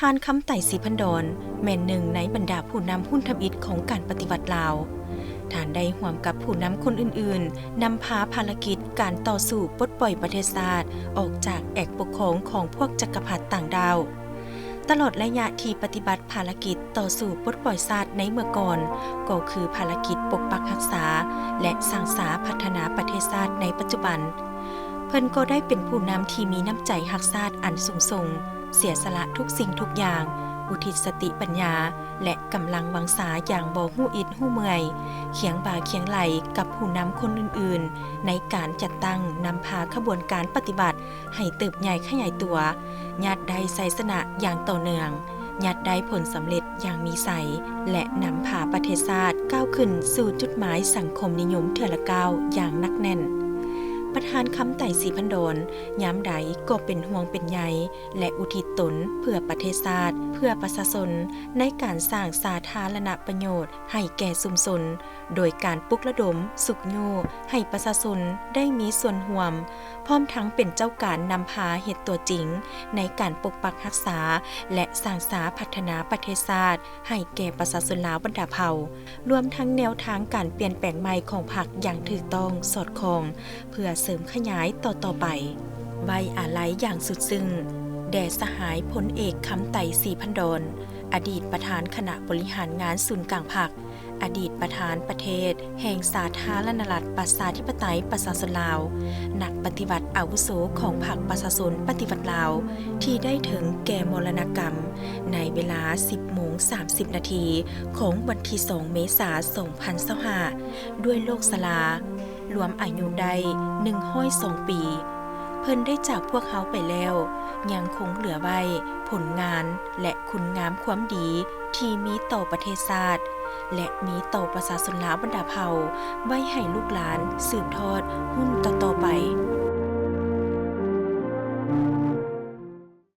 ທ່ານ ຄຳໄຕ ສີພັນດອນ ແມ່ນໜຶ່ງໃນບັນດາຜູ້ນຳຮຸ່ນທຳອິດຂອງການປະຕິວັດລາວ. ທ່ານໄດ້ຮ່ວມກັບຜູ້ນຳຄົນອື່ນໆ ນຳພາພາລະກິດການຕໍ່ສູ້ປົດປ່ອຍປະເທດຊາດອອກຈາກແອກປົກຄອງຂອງພວກຈັກກະພັດຕ່າງດ້າວ. ຕະຫຼອດໄລຍະທີ່ປະຕິບັດພາລະກິດຕໍ່ສູ້ປົດປ່ອຍຊາດໃນເມື່ອກ່ອນ ກໍຄືພາລະກິດປົກປັກຮັກສາ ແລະ ສ້າງສາພັດທະນາປະເທດຊາດໃນປັດຈຸບັນ. ເພິ່ນກໍໄດ້ເປັນຜູ້ນຳທີ່ມີນ້ຳໃຈຮັກຊາດອັນສູງສົ່ງ, ເສຍສະຫຼະທຸກສິ່ງທຸກຢ່າງ, ອຸທິດສະຕິປັນຍາ ແລະ ກຳລັງວັງຊາຢ່າງບໍ່ຮູ້ອິດຮູ້ເມື່ອຍ, ຄຽງບ່າຄຽງໄຫຼ່ກັບຜູ້ນຳຄົນອື່ນໆ ໃນການຈັດຕັ້ງນຳພາຂະບວນການປະຕິວັດໃຫ້ເຕີບໃຫຍ່ຂະຫຍາຍຕົວ, ຍາດໄດ້ໄຊຊະນະຢ່າງຕໍ່ເນື່ອງ, ຍາດໄດ້ຜົນສຳເລັດຢ່າງມີໄຊ ແລະ ນຳພາປະເທດຊາດກ້າວຂຶ້ນສູ່ຈຸດໝາຍສັງຄົມນິຍົມເທື່ອລະກ້າວຢ່າງໜັກແໜ້ນ. ປະທານ ຄຳໄຕ ສີພັນດອນ ຍາມໃດກໍເປັນຫ່ວງເປັນໃຍ ແລະ ອຸທິດຕົນເພື່ອປະເທດຊາດ, ເພື່ອປະຊາຊົນ, ໃນການສ້າງສາທາລະນະປະໂຫຍດໃຫ້ແກ່ຊຸມຊົນ, ໂດຍການປຸກລະດົມ, ຊຸກຍູ້ໃຫ້ປະຊາຊົນໄດ້ມີສ່ວນຮ່ວມ, ພ້ອມທັງເປັນເຈົ້າການນຳພາເຮັດຕົວຈິງໃນການປົກປັກຮັກສາ ແລະ ສ້າງສາພັດທະນາປະເທດຊາດໃຫ້ແກ່ປະຊາຊົນລາວບັນດາເຜົ່າ, ລວມທັງແນວທາງການປ່ຽນແປງໃໝ່ຂອງພັກຢ່າງຖືກຕ້ອງສອດຄ່ອງ ເພື່ອເສີມຂະຫຍາຍຕໍ່ໆໄປ. ໄວ້ອາໄລຢ່າງສຸດຊຶ້ງ ແດ່ສະຫາຍພົນເອກ ຄຳໄຕ ສີພັນດອນ, ອະດີດປະທານຄະນະບໍລິຫານງານສູນກາງພັກ, ອະດີດປະທານປະເທດແຫ່ງສາທາລະນະລັດ ປະຊາທິປະໄຕ ປະຊາຊົນລາວ, ນັກປະຕິວັດອາວຸໂສຂອງພັກປະຊາຊົນປະຕິວັດລາວ ທີ່ໄດ້ເຖິງແກ່ມໍລະນະກຳໃນເວລາສິບໂມງສາມສິບນາທີຂອງວັນທີສອງ ເມສາ ສອງພັນຊາວຫ້າ ດ້ວຍໂລກຊະລາ, ລວມອາຍຸໄດ້ໜຶ່ງຮ້ອຍສອງປີ. ເພິ່ນໄດ້ຈາກພວກເຮົາໄປແລ້ວ ຍັງຄົງເຫຼືອໄວ້ຜົນງານ ແລະ ຄຸນງາມຄວາມດີທີ່ມີຕໍ່ປະເທດຊາດ ແລະ ມີຕໍ່ປະຊາຊົນລາວບັນດາເຜົ່າ ໄວ້ໃຫ້ລູກຫຼານສືບທອດຮຸ່ນຕໍ່ໆໄປ.